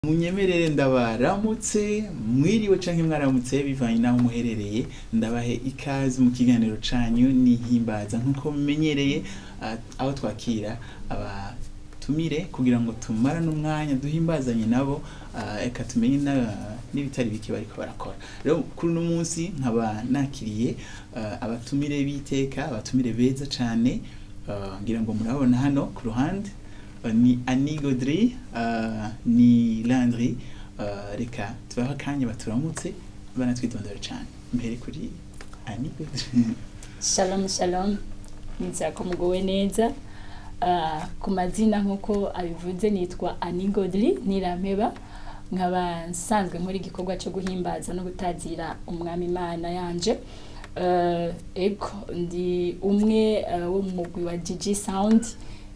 Munyemerere ndabaramutse, mwiriwe canke mwaramutse bivanye n'aho muherereye. Ndabahe ikaze mu kiganiro canyu Nihimbaza, nk'uko mumenyereye, aho twakira abatumire kugira ngo tumarane umwanya duhimbazanye nabo, eka tumenye n'ibitari bike bariko barakora. Rero kuri uno munsi nkaba nakiriye abatumire b'iteka, abatumire beza cane. Ngira ngo murabona hano ku ruhande ni Annie Gaudry, ni Landry. Reka tubahe akanya baturamutse banatwidondora cane. Mbere kuri Annie Gaudry. Shalom shalom, nizera ko muguwe neza. Ku mazina, nk'uko abivuze, nitwa Annie Godry Nirampeba, nkaba nsanzwe nkora igikorwa cyo guhimbaza no gutazira Umwami Imana yanje. Ego, ndi umwe wo mu mugwi wa GG Sound.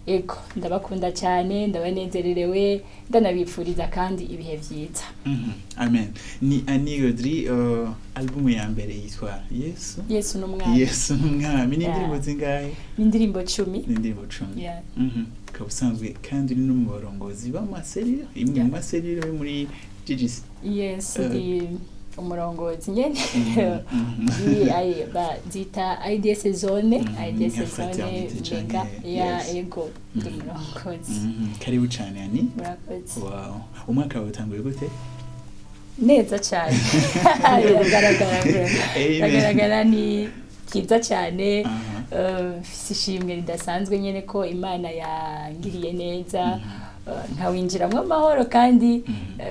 Ego, ndabakunda cyane, ndabanezererewe, ndanabipfuriza kandi ibihe vyiza. Amen. Ni Annie Gaudry. Album ya mbere yitwa Yesu Yesu n'Umwami. Yesu n'Umwami. Ni indirimbo zingahe? Ni indirimbo 10. Ni indirimbo 10. Yeah. Ukaba usanzwe kandi uri no mu barongozi b'ama cellule, imwe mu ma cellule yo muri GGC. Yes, ndi umurongozi nyene. Ni zita IDS zone, IDS nka zone fraternité mega canke ya. Yes. Ego, ndi umurongozi. Karibu cane, Annie. Murakoze. Wow, umwaka wawe utanguye gute? Neza cyane, biragaragara. Amen. Biragaragara, ni byiza cyane. Aha. Mfise ishimwe ridasanzwe nyene ko Imana yangiriye neza, nkawinjiramwo amahoro kandi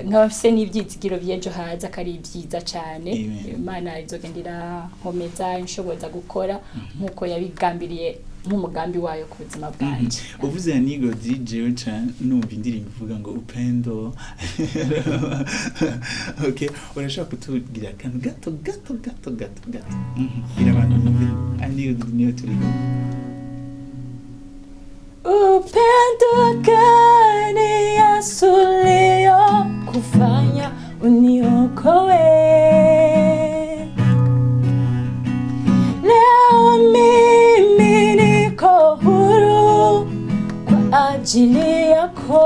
nkaba mfise n'ivyizigiro vy'ejo haza ko ari vyiza cane. Amen. Imana izogenda irankomeza, inshoboza gukora nk'uko yabigambiriye nk'umugambi wayo ku buzima bwanje. Uvuze Annie Gaudry, jewe ca numva indirimbo ivuga ngo "Upendo". Okay, urashobora kutubwira akantu gato gato gato gato gato? Gira abantu bumve Annie Gaudry niyo turiko. Upendo gani Yesu leo kufanya uniokoe? Leo mimi niko huru kwa ajili yako.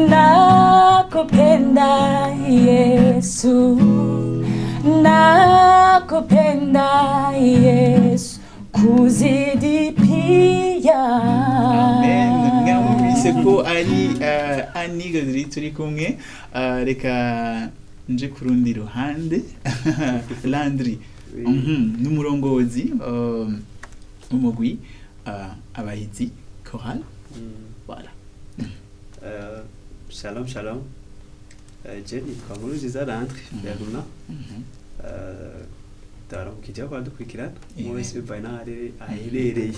Nakupenda Yesu, nakupenda Yesu kuzidi pia. Amen. Mwamwumvise ko ari Annie Gaudry turi kumwe. Reka nje ku rundi ruhande, Landry. Oui. N'umurongozi w'umugwi Abahizi Chorale. Voilà. Shalom shalom. Je nitwa Nkurunziza Landry Berna. Ndabaramukije aho badukurikirana umwe wese bivanye n'aho aherereye.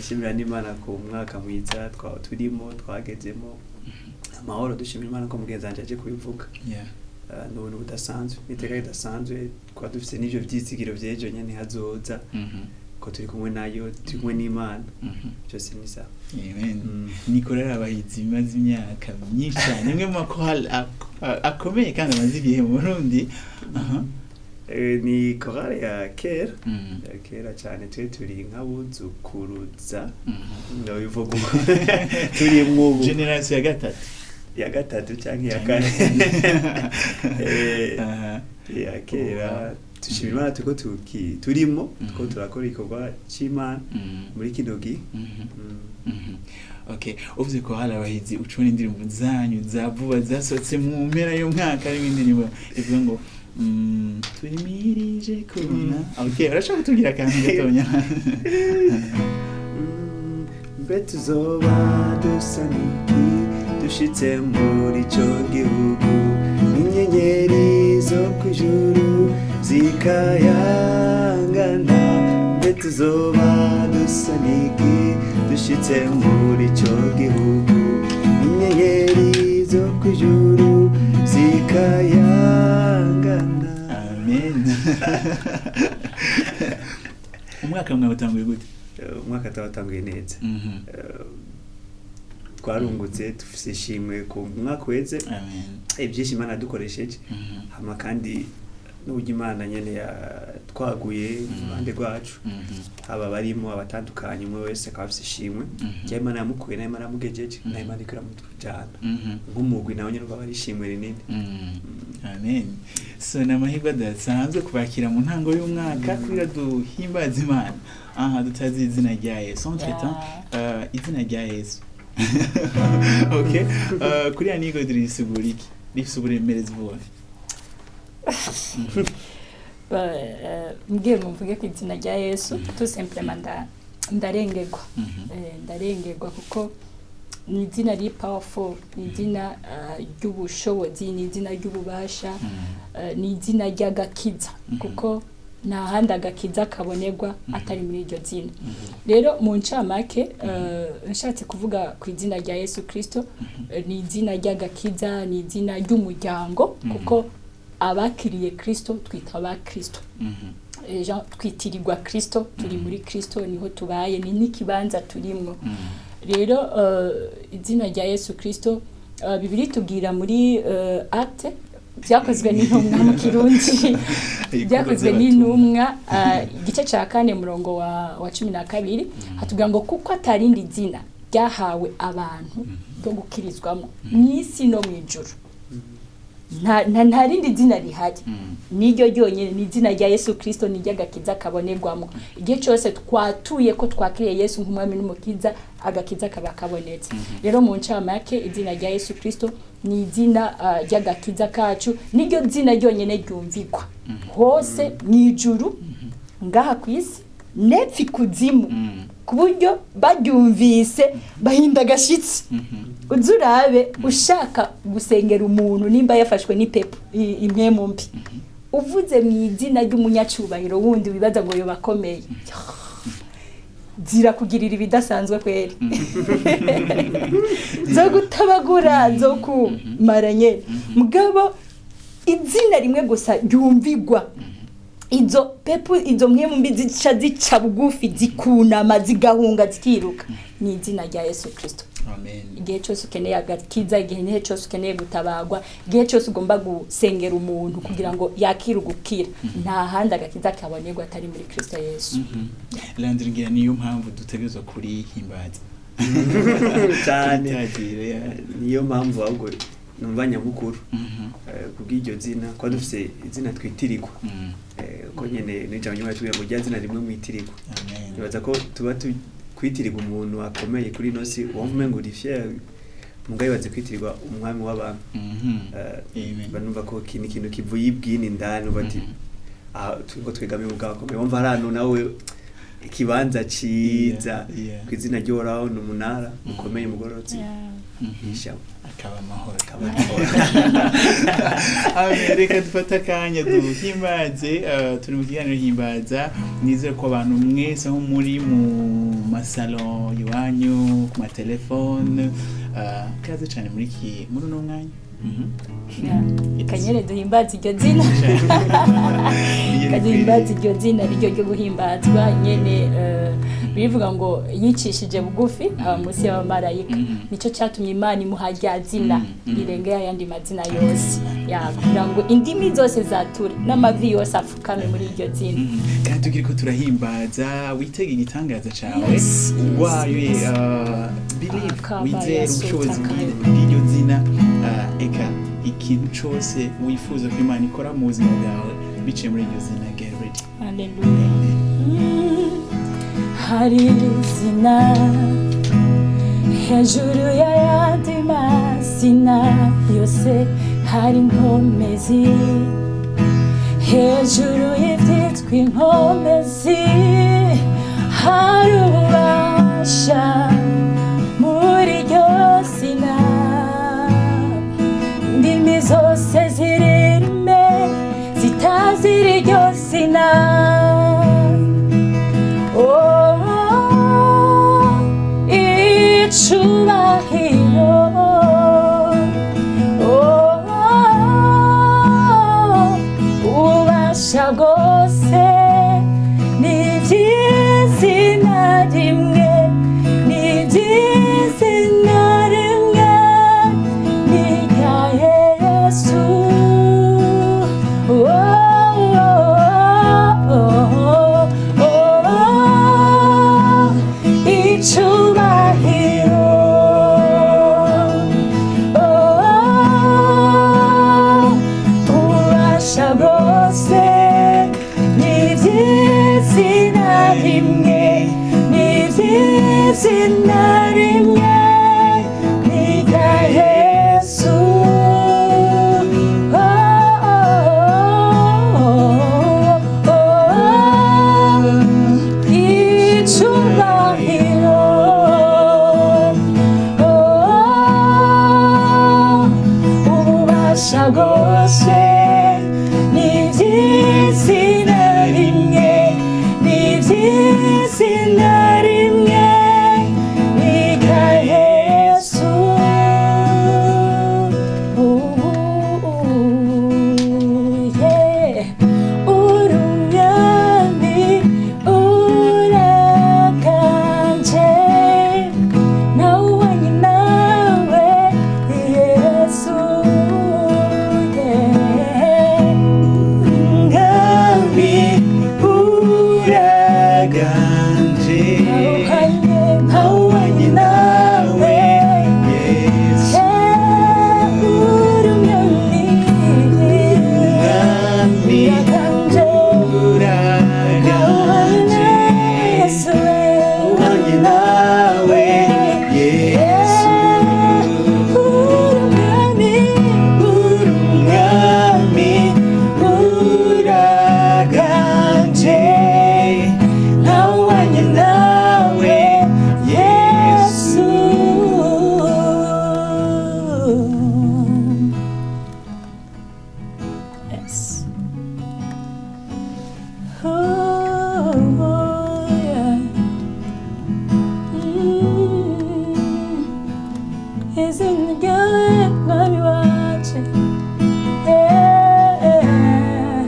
Shimira n'Imana ku mwaka mwiza turimo, twagezemo amahoro. Dushimira Imana ko mugenzi wanje aje kubivuga. Ni ubuntu budasanzwe, ni iteka ridasanzwe kuba dufise n'ivyo vyizigiro vy'ejo nyene hazoza, ko turi kumwe nayo, turi kumwe n'Imana. Byose ni sawa. Amen. Ni korali Abahizi imaze imyaka myinshi cyane, imwe mu makorali akomeye kandi amaze igihe mu Burundi. Aha. Ni korale ya kera, ya kera cyane. Twe turi nk'abuzukuruza, ndabivuga uko turi mwubu. Génération ya gatatu. Ya gatatu cyangwa iya kane. Ya kera. Dushima Imana turiko turimo turiko turakora igikorwa c'Imana muri kino gihe. Okay, uvuze ko hari Abahizi, ucubona indirimbo zanyu za vuba zasohotse mu mpera y'umwaka, harimo indirimbo ivuga ngo "Turimirije kubona". Okay, urashobora kutubwira akantu gatonya? Mbe tuzoba dusa n'iki dushitse muri ico gihugu, inyenyeri zo kw'ijuru zikayangana? Mbe tuzoba dusa n'iki dushitse muri ico gihugu, inyenyeri zo kw'ijuru zikayangana? Amen. Umwaka mwawe utanguye gute? Umwaka twatanguye neza. Twarungutse, dufise ishimwe ku mwaka uheze. Amen. Ibyinshi Imana yadukoresheje. Hama kandi N'uburyo Imana nyene yatwaguye mu ruhande rwacu, aba barimo abatandukanye, umwe wese akaba afise ishimwe rya Imana yamukuye, nayo Imana yamugejeje, nayo Imana iriko iramutujana nk'umugwi, nawe nyene urumva aba ari ishimwe rinini. Amen. So ni amahirwe adasanzwe kubakira mu ntango y'umwaka kugira duhimbaze Imana aha tutazi izina rya Yesu. Entre temps, izina rya Yesu, okay, kuri Anigo risigura iki? Rifise uburemerezi buhe? Mbwiye ngo mvuge ku izina rya Yesu, tout simplement ndarengerwa. Ndarengerwa kuko ni izina riri powerful, ni izina ry'ubushobozi, ni izina ry'ububasha, ni izina ry'agakiza, kuko nta handi agakiza kabonerwa atari muri iryo zina. Rero mu ncamake, nshatse kuvuga ku izina rya Yesu Kristo, ni izina ry'agakiza, ni izina ry'umuryango, kuko abakiriye Kristo twita abakristo. Jean twitirirwa Kristo, turi muri Kristo, niho tubaye, ni n'ikibanza turimwo. Rero izina rya Yesu Kristo, Bibiliya itubwira muri Acte, Byakozwe n'Intumwa mu Kirundi, Byakozwe n'Intumwa, igice cya 4, murongo wa 12, hatubwira ngo kuko atarindi zina ryahawe abantu ryo gukirizwamo mu isi no mu ijuru. Nta rindi zina rihari, niryo ryonyine, ni izina rya Yesu Kristo, ni ry'agakiza kabonerwamo. Igihe cyose twatuye ko twakiriye Yesu nk'umwami n'umukiza, agakiza kaba kabonetse. Rero mu ncamake, izina rya Yesu Kristo ni izina ry'agakiza kacu, niryo zina ryonyine ryumvikwa hose mu ijuru, ngaha ku isi, nepfa ikuzimu, ku buryo baryumvise bahinda agashitsi. Uze urabe, ushaka gusengera umuntu nimba yafashwe n'ipepo, impwemu mbi, uvuze mu izina ry'umunyacubahiro wundi wibaza ngo yobakomeye, zirakugirira ibidasanzwe kweri, zo gutabagura, zo kumara nyene. Mugabo izina rimwe gusa ryumvigwa, izo pepu, izo mpwemu mbi zica bugufi, zikunama, zigahunga, zikiruka, ni izina rya Yesu Kristo. Amen. Igihe cyose ukeneye agakiza, igihe cyose ukeneye gutabagwa, igihe cyose ugomba gusengera umuntu kugira ngo yakire ugukira, nta handi agakiza kabonerwa atari muri Kristo Yesu. Landry, ngira niyo mpamvu dutegerezwa kurihimbaza. Cyane. Kuritagire, ya. Niyo mpamvu ahubwo numva nyamukuru, kubw'iryo zina, kuba dufise izina twitirirwa. Ko nyene n'ijambo nyuma tubwira ngo rya zina rimwe mwitirirwa. Amen. Nibaza ko tuba kwitirirwa umuntu akomeye kuri ino si, wumva umengo uri fier, mugabo ibaze kwitirirwa umwami w'abantu. Amen. Banumva ko iki ni ikintu kivuye ibwini indani, uba ati aha turiko twegamiye ubwawe akomeye, wumva ari ahantu nawe ikibanza ciza. Ku izina ry'Uhoraho ni umunara ukomeye, umugororotsi yishamo. Akaba amahoro. Akaba amahoro. Amen. Reka dufate akanya duhimbaze. Turi mu kiganiro Himbaza. Nizere ko abantu mwese aho muri mu masalo iwanyu, ku matelefone, kaze cyane muri uno mwanya. Kanyere duhimbaze iryo zina, kaduhimbaze iryo zina riryo ryo guhimbazwa nyene. Birivuga ngo yicishije bugufi aba munsi y'abamarayika, nicyo cyatumye Imana imuha rya zina rirengera ayandi mazina yose, ya kugira ngo indimi zose zature n'amavi yose afukame muri iryo zina. Kandi tukiri ko turahimbaza, witege igitangaza cawe. Yes, urwaye, yes. Believe, Akaba wizere Yesu ubushobozi utakaye. bw'iryo zina. Eka ikintu cose wifuza ko Imana ikora mu buzima bwawe biciye muri iryo zina, get ready. Haleluya. Hari izina hejuru y'ayandi mazina yose, hari inkomezi hejuru y'ibyitwa inkomezi, hari ububasha muri iryo zina. Indimi zose ziririme zitazira iryo zina. Oh, icubahiro, oh, ububasha bwose ni iby'izina rimwe, ni iby'izina rimwe, ni irya Yesu. Oh, N'iby'izina rimwe n'irya Yesu. Oh, oh, oh, oh. Icyubahiro, oh, ububasha bwose n'iby'izina rimwe, n'iby'izina rimwe n'irya Yesu. Yeah. Uri umwami uraganje, ntawuhwanye nawe Yesu, yeah. Umwami uraganje, ntawuhwanye nawe Yesu. Yeah, uri umwami Umwami uraganje, uraganje, Yesu, uhwanye nawe Yesu. Umwami uraganje, ntawuhwanye nawe Yesu. Yes. Oh, yeah. Izina ryawe mwami wanje, yeah.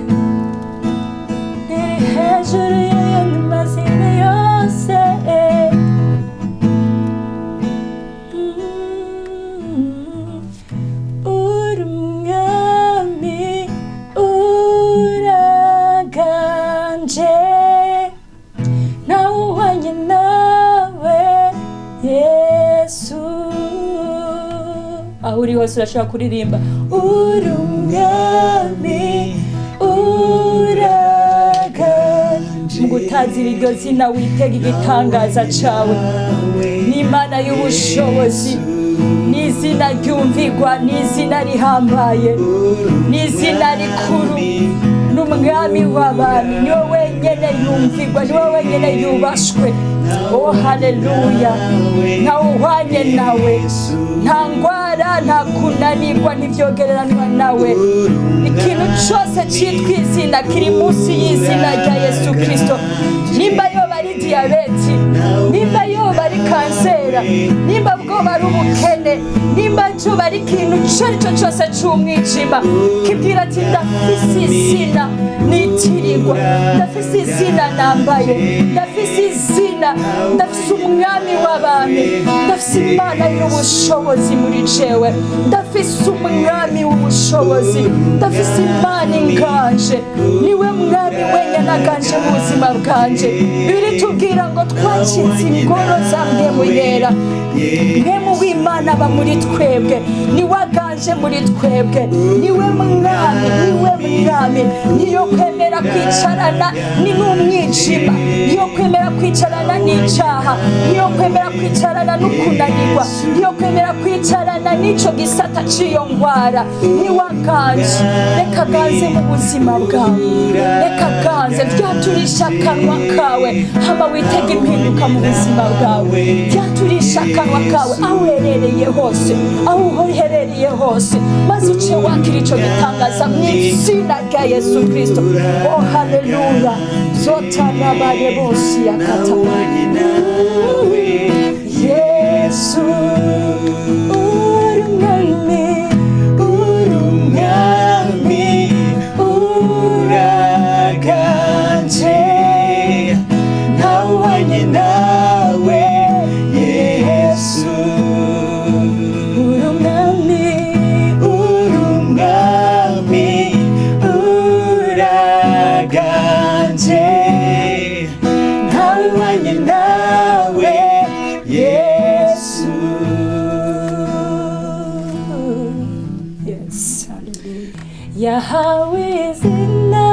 Riri hejuru y'ayandi mazina yose. Uri umwami uraganje, ntawuhwanye nawe Yesu. Aho uri hose urashobora kuririmba uri umwami uraganje. Mu gutazira iryo zina witega igitangaza cawe n'Imana y'ubushobozi, n'izina ryumvigwa, n'izina rihambaye, n'izina rikuru, n'umwami w'abami. Niwe wenyene yumvigwa, niwe wenyene yubashwe. Oh, haleluya! Ntawuhwanye nawe, nta ngwara, nta kunanirwa ntibyogereranwa nawe. Ikintu cose citwa izina kiri munsi y'izina rya Yesu Kristo. Nimba yoba ari diyabeti, nimba yoba ari kansera, nimba bwoba ari ubukene, nimba coba ari ikintu ico ari cyo cose c'umwijima, kibwira ati ndafise izina nitirirwa, ndafise izina nambaye, ndafise izina, ndafise umwami w'abami, ndafise Imana y'ubushobozi muri jewe, ndafise umwami w'ubushobozi, ndafise Imana inganje, niwe mwami wenyine aganje mu buzima bwanje. Biritubwira ngo twacitse ingoro za Mpwemu Yera. Mpwemu w'Imana aba muri twebwe, niwe aganje muri twebwe, niwe mwami, niwe mwami. Niyo kwemera kwicarana ni n'umwijima, niyo kwemera kwicarana n'icaha, niyo kwemera kwicarana n'ukunanirwa, niyo kwemera kwicarana n'ico gisata c'iyo ngwara. Niwe aganje. Reka aganze mu buzima bwawe, reka aganze. Vyaturisha akanwa kawe hama witege impinduka mu buzima bwawe. Vyaturisha akanwa kawe aho uherereye hose, aho uherereye hose, maze uce wakira ico gitangaza mu izina rya Yesu Kristo. Oh, haleluya! Zotarabare bose yakata. Ntawuhwanye nawe Yesu, uri umwami, uri umwami uraganje, ntawuhwanye nawe Yesu. Uri umwami, Uri umwami uraganje, ntawuhwanye nawe Yesu. Yes, hallelujah. Yahawe izina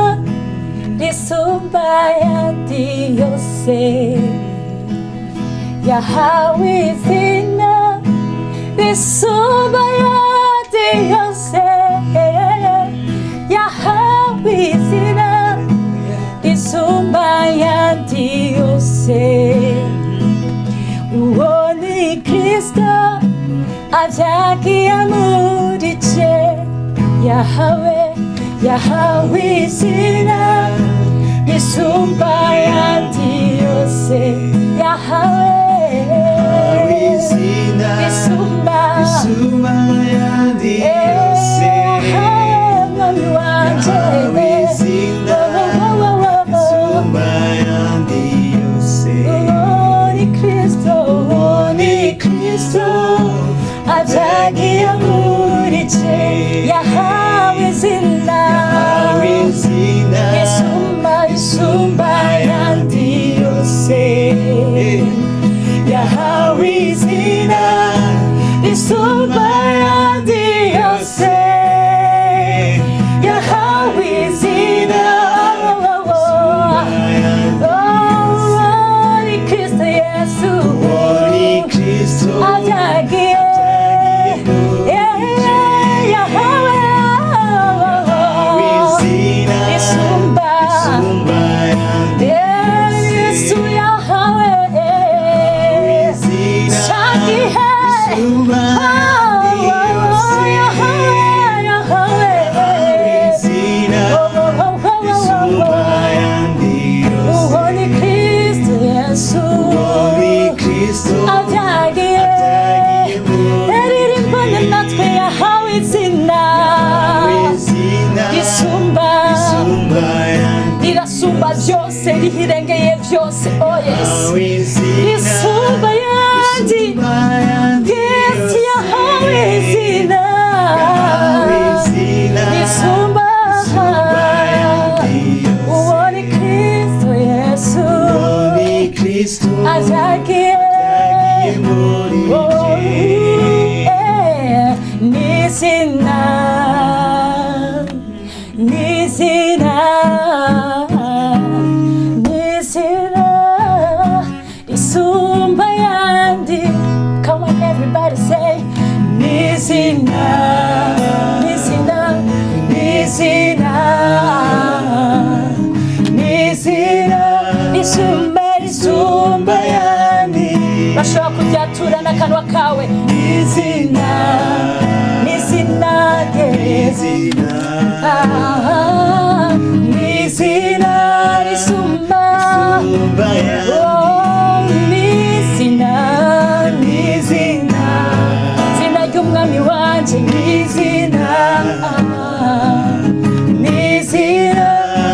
risumba ayandi yose. Yahawe izina risumba ayandi yose. Yahawe izina risumba ayandi yose. Uwo ni Kristo avyagiye muri je. Yahawe, yahawe izina risumba ayandi yose. Yahawe Izina risumba risumba ayandi yose. Yahawe mwami wanje. Yahawe izina risumba ayandi yose. Uwo ni Kristo, Uwo ni Kristo avyagiye muri je. Yahawe izina Yahawe izina risumba, risumba ayandi yose. Yahawe izina risumba ayandi yose. Yahawe izina Oh, ni Kristo Yesu Uwo ni Kristo avyagiye. Yeah, Yahawe Yahawe izina risumba. risumba ayandi Yesu Yahawe izina Shakihe risumba ayandi yose. Yahawe, Yahawe izina risumba ayandi yose. Uwo ni Kristo Yesu Uwo ni Kristo avyagiye. avyagiye muri Yaririmbanye natwe yahawe izina Yahawe izina risumba, risumba ayandi rirasumba byose, rihirengeye byose. Oh yes, Yahawe izina risumba ayandi. risumba ayandi Yesu yose. yahawe izina Yahawe izina risumba, risumba ayandi yose. Uwo ni Kristo Yesu Uwo ni Kristo avyagiye. avyagiye muri Oh, je. N'izina, n'izina, n'izina risumba ayandi. Come on everybody say n'izina, n'izina, n'izina, n'izina risumba, risumba ayandi. Bashobora kuryatura n'akanwa kawe. N'izina, n'izina rye. Izina Ah, n'izina risumba. risumba ayandi. Oh, n'izina, n'izina, izina ry'umwami wanje n'izina, n'izina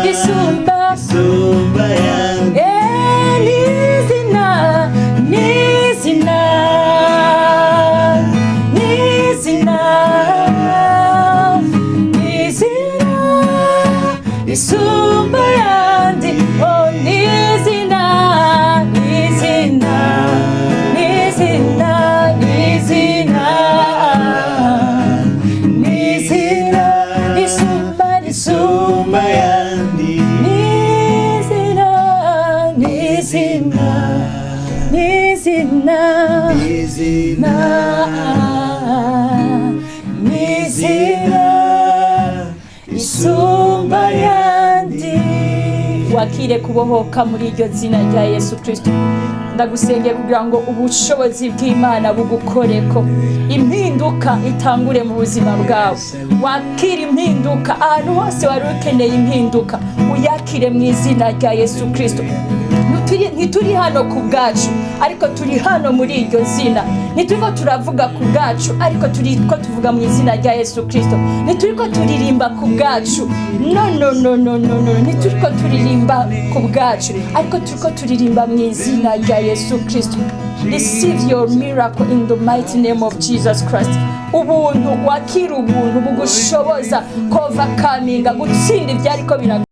risumba. Risumba ayandi. Eh, n'izina, n'izina, n'izina, n'izina risumba ayandi. Oh, n'izina, n'izina, n'izina, n'izina, n'izina risumba, risumba Risumba ayandi. n'izina, n'izina, n'izina, Izina n'izina risumba ayandi. Wakire kubohoka muri iryo zina rya Yesu Kristo. Ndagusengeye kugira ngo ubushobozi bw'Imana bugukoreko, impinduka itangure mu buzima bwawe. Wakire impinduka ahantu hose wari ukeneye impinduka, uyakire mu izina rya Yesu Kristo. Ntituri hano ku bwacu, ariko turi hano muri iryo zina. Ntituriko turavuga ku bwacu, ariko turiko tuvuga mu izina rya Yesu Kristo. Ntituriko turirimba ku bwacu, no no no no no no, ntituriko turirimba ku bwacu, ariko turiko turirimba mu izina rya Yesu Kristo. Receive your miracle in the mighty name of Jesus Christ. Ubuntu, wakira ubuntu bugushoboza overcoming, gutsinda ibyariko birago.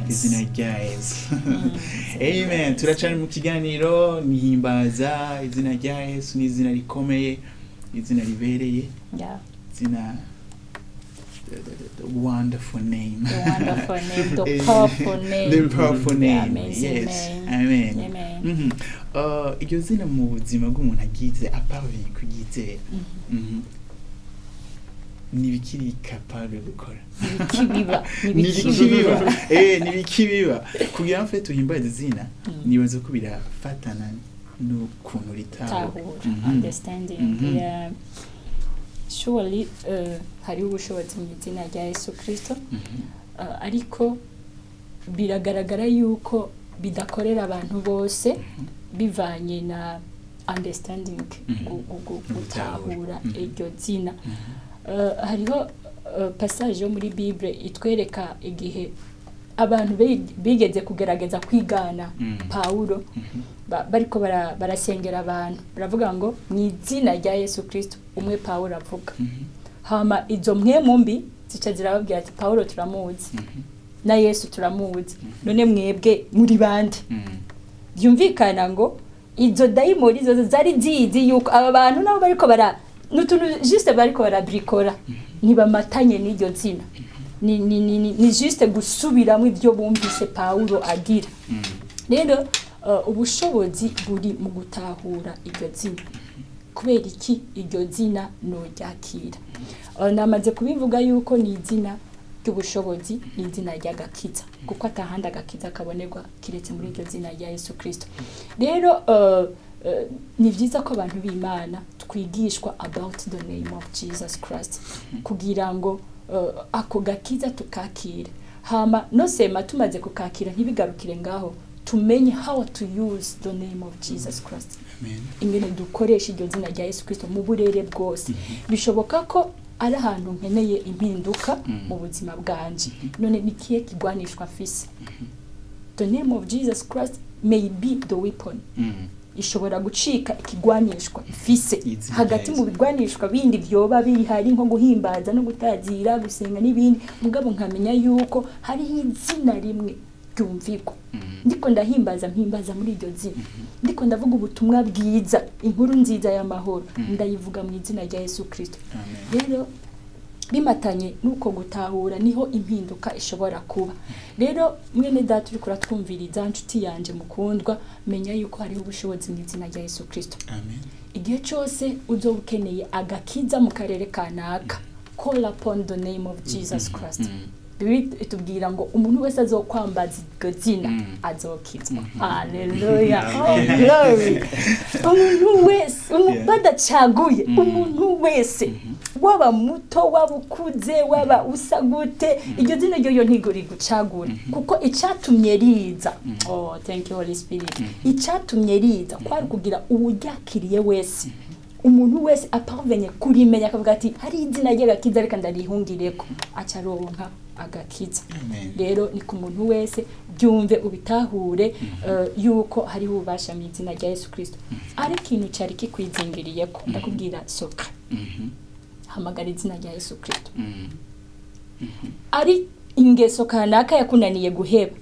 Izina rya Yesu. Amen. Turacari mu kiganiro nihimbaza izina rya Yesu, ni izina rikomeye, izina ribereye, izina the wonderful name. The wonderful name, the powerful name. The powerful The name. amazing Yes. name. Amen. Amen. Iryo zina mu buzima bw'umuntu agize aparvenye kuryizera, Nibikiri capable gukora? Nibikibiba. Nibikibiba, nibikibiba kugira ngo tuhimbaze izina. Nibaza ko birafatana n'ukuntu ritahura. Tahura, understanding. Yeah. Surely, hariho ubushobozi mu izina rya Yesu Kristo. Ariko biragaragara yuko bidakorera abantu bose bivanye na understanding, gutahura iryo zina. Hariho passage yo muri Bible itwereka igihe abantu bigeze kugerageza kwigana Pawulo, bariko barasengera abantu, baravuga ngo mu izina rya Yesu Kristo umwe Pawulo avuga. Hama izo mpwemu mbi zica zirababwira ati: "Pawulo turamuzi, na Yesu turamuzi, none mwebwe muri bande?" Byumvikana ngo izo dayimoni zose zari zizi yuko aba bantu nabo bariko bara n'utuntu juste bariko barabrikora, ntibamatanye n'iryo zina, ni juste gusubiramo ibyo bumvise Pawulo agira. Rero ubushobozi buri mu gutahura iryo zina. Kubera iki iryo zina noryakira? Namaze kubivuga yuko ni izina ry'ubushobozi, ni izina ry'agakiza, kuko atahandi agakiza kabonerwa kiretse muri iryo zina rya Yesu Kristo. Rero ni byiza ko abantu b'Imana twigishwa about the name of Jesus Christ kugira ngo ako gakiza tukakire. Hama nosema tumaze kukakira, ntibigarukire ngaho, tumenye how to use the name of Jesus Christ, Amen. ingene dukoresha iryo zina rya Yesu Kristo mu burere bwose. Bishoboka ko ari ahantu nkeneye impinduka mu buzima bwanje. None ni kihe kigwanishwa mfise? The name of Jesus Christ may be the weapon, ishobora gucika ikigwanishwa mfise Izina hagati rya mu bigwanishwa bindi vyoba bihari, nko guhimbaza no gutazira, gusenga n'ibindi. Mugabo nkamenya yuko hariho izina rimwe ryumvikwa. Ndiko ndahimbaza, mpimbaza muri iryo zina. Ndiko ndavuga ubutumwa bwiza, inkuru nziza y'amahoro, ndayivuga mu izina rya Yesu Kristo. Amen. Rero bimatanye nuko gutahura, niho impinduka ishobora kuba. Rero mwene data uriko uratwumviriza, nshuti yanje mukundwa, menya yuko hariho ubushobozi mu izina rya Yesu Kristo. Amen. Igihe cyose uzoba ukeneye agakiza mu karere kanaka, call upon the name of Jesus Christ. Bibiliya itubwira ngo umuntu wese azokwambaza iryo zina azokizwa. Haleluya! Oh, glory! Umuntu wese, badacaguye, umuntu wese, waba muto, waba ukuze, waba usa gute, iryo zina ryo ntigo rigucagura, kuko icyatumye riza, oh, thank you, Holy Spirit, icyatumye riza kwari kugira uwuryakiriye wese, umuntu wese aparvenye kurimenya akavuga ati: "Hari izina ry'agakiza, reka ndarihungireko," aca aronka agakiza. Amen. Rero ni ku muntu wese, byumve, ubitahure, yuko hariho ububasha mu izina rya Yesu Kristo. Ari ikintu cyari kikwizingiriyeko, ndakubwira soka, hamagara izina rya Yesu Kristo. Ari ingeso kanaka yakunaniye guheba,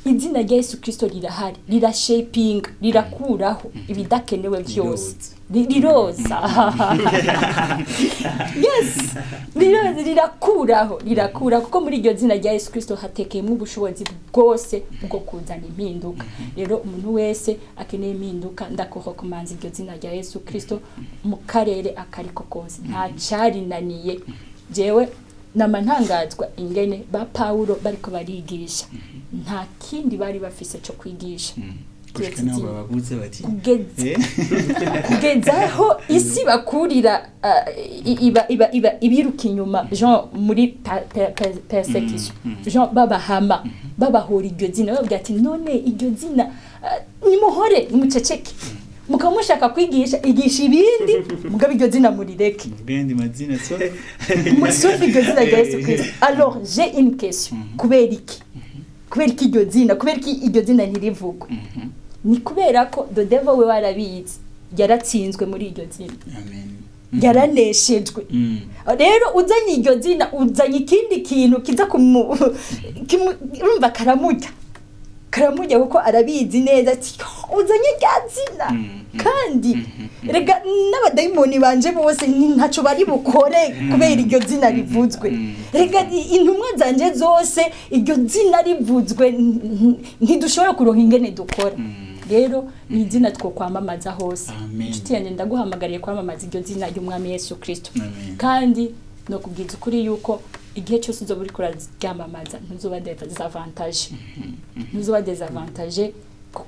izina rya Yesu Kristo rirahari, rirashapinga, rirakuraho ibidakenewe byose. Riroza, yes, riroza, rirakuraho, rirakura, kuko muri iryo zina rya Yesu Kristo hatekeyemo ubushobozi bwose bwo kuzana impinduka. Rero umuntu wese akeneye impinduka, ndakurecommanda iryo zina rya Yesu Kristo mu karere akariko kose. Nta carinaniye. Jewe nama ntangazwa ingene ba Pawulo bariko barigisha, nta kindi bari bafise cyo kwigisha Gushika naho bababuze bati kugeza aho isi bakurira, iba ibiruka inyuma, Jean, muri persecution, Jean, babahama, babahora iryo zina, bababwira ati: "None iryo zina, nimuhore, nimuceceke, mukaba mushaka kwigisha, igisha ibindi, mugabo iryo zina murireke." Muvuge ayandi mazina so Sauf iryo zina rya Yesu Kristo. Alors j'ai une question: kubera iki? Kubera iki iryo zina? Kubera iki iryo zina ntirivugwe? Ni kubera ko the devil we warabizi, yaratsinzwe muri iryo zina. Amen. Yaraneshejwe. Rero uzanye iryo zina, uzanye ikindi kintu kiza kumu urumva karamurya, karamurya, kuko arabizi neza ati: "Uzanye rya zina." Kandi rega n'abadayimoni banje bose ntaco bari bukore kubera iryo zina rivuzwe. Rega intumwa zanje zose, iryo zina rivuzwe, ntidushobora kuronka ingene dukora. Rero ni izina twokwamamaza hose. Amen. Inshuti yanjye, ndaguhamagariye kwamamaza iryo zina ry'Umwami Yesu Kristo. Amen. Kandi no kubwiza ukuri yuko igihe cyose uzoba uriko uraryamamaza, ntuzoba désavantagé, ntuzoba désavantagé,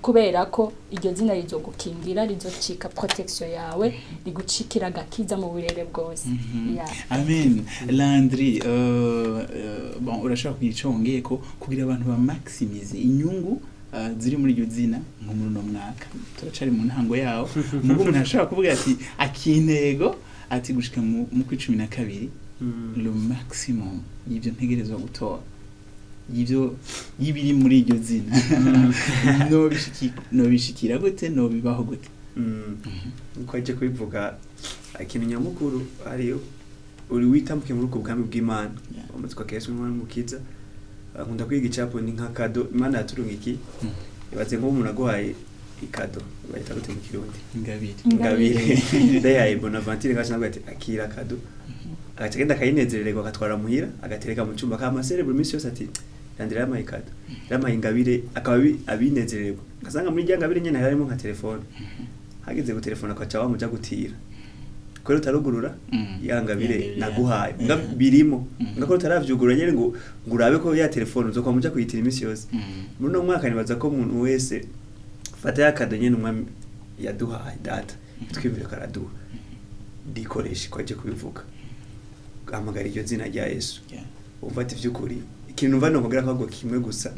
kubera ko iryo zina rizogukingira, rizocika protection yawe, rigucikira agakiza mu burere bwose. Yeah. Amen. Landry, bon, urashobora kugira ico wongeye ko kugira abantu ba maximize inyungu ziri muri iryo zina nko muri uno mwaka turacari mu ntango yawo, mugo umuntu ashobora kuvuga ati akintego ati gushika mu kwa 12, le maximum y'ibyo ntegerezwa gutora, y'ibyo y'ibiri muri iryo zina, nobishikira gute, nobibaho gute? Uko aje kubivuga, ikintu nyamukuru ariyo uri witambuke muri ubwo bwami bw'Imana. Umaze kwakira Yesu nk'Umwami n'Umukiza, nkunda kwiga icapo ni nka cadeau Imana yaturunga iki. Ibaze nk'ubu umuntu aguhaye i cadeau, bayita gute mu Kirundi? Ingabire. Ingabire. Ndayaye Bonaventure ngaca navuga ati: "Akira cadeau." Agaca agenda akayinezerererwa, agatwara muhira, agatereka mu cyumba, kama célèbre iminsi yose ati: "Landry yamaye cadeau, yamaye ingabire." Akaba abinezerererwa, ugasanga muri rya ngabire nyene harimo nka telefone. Hageze gutelefona akaca wamuja gutira kubera utarugurura ya ngabire Ya ngabire, naguhaye. Nga birimo nga ko utaravyugurura nyene ngo urabe ko ya telefone uzokwa muja kuyitira iminsi yose. Muri uno mwaka nibaza ko umuntu wese fata ya cadeau nyene Umwami yaduhaye, Data twiyumvire ko araduha, rikoreshe ko aje kubivuga, hamagara iryo zina rya Yesu. Umva ati vy'ukuri ikintu numva nokubwira ko ahubwo kimwe gusa,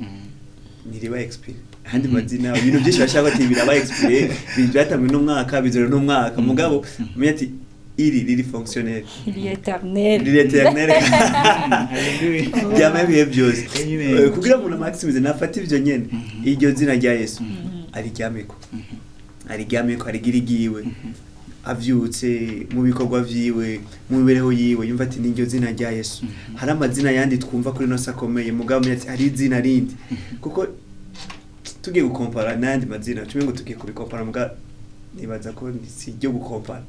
ntiriba expiré. Ahandi mazina, ibintu byinshi bashaka ati biraba expiré, byatanzwe n'umwaka, bizora n'umwaka, mugabo umenye ati iri riri fonctionnel. Riri éternel. Riri éternel. Hallelujah. Byama ibihe byose. Amen. Kugira ngo umuntu maximize, nafate ivyo nyene, iryo zina rya Yesu, ariryameko, ariryameko, arigira igiwe, avyutse, mu bikorwa vyiwe, mu mibereho yiwe, yumva ati niryo zina rya Yesu. Hari amazina yandi twumva kuri no akomeye, mugabo umenye ati hari izina rindi, kuko tugiye gukompara n'ayandi mazina tumwe ngo tugiye kubikompara, muga nibaza ko si iryo gukompara.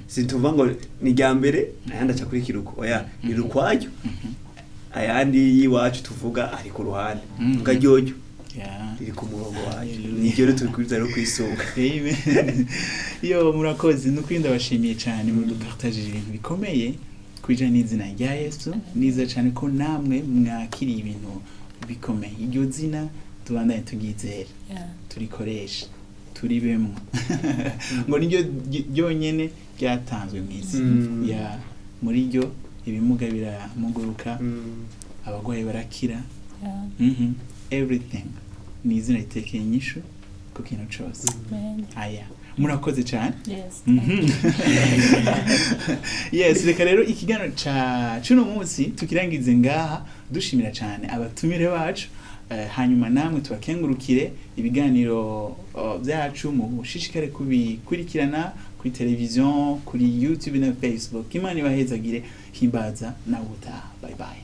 Sintuvuga ngo ni irya mbere, ayandi aca kuri kiruko, oya, riri ukwaryo. Ayandi y'iwacu tuvuga ari ku ruhande, muga ryoryo riri ku murongo wacu. Hallelujah. Niryo rero tubikuriza rero kwisunga. Amen. Yo, murakoze, nukuri ndabashimiye cyane, mudupartagije ibintu bikomeye kubijanye n'izina rya Yesu. Niza cyane ko namwe mwakiriye ibintu bikomeye. Iryo zina tubandanye turyizera, turikoreshe, turibemo, ngo niryo ryonyene ryatanzwe mu isi. Ya, muri ryo ibimuga biramuguruka, abarwayi barakira. Everything ni izina ritekeye inyishu ku kintu cose. Amen. Aya, murakoze cyane. Yes. Yes, reka rero ikiganiro ca cuno munsi tukirangize ngaha, dushimira cyane abatumire bacu. Hanyuma namwe tubakengurukire. Ibiganiro byacu mushishikare kubikurikirana kuri televiziyo, kuri YouTube na Facebook. Imana ibahezagire. Himbaza nawe utaha. Bye bye.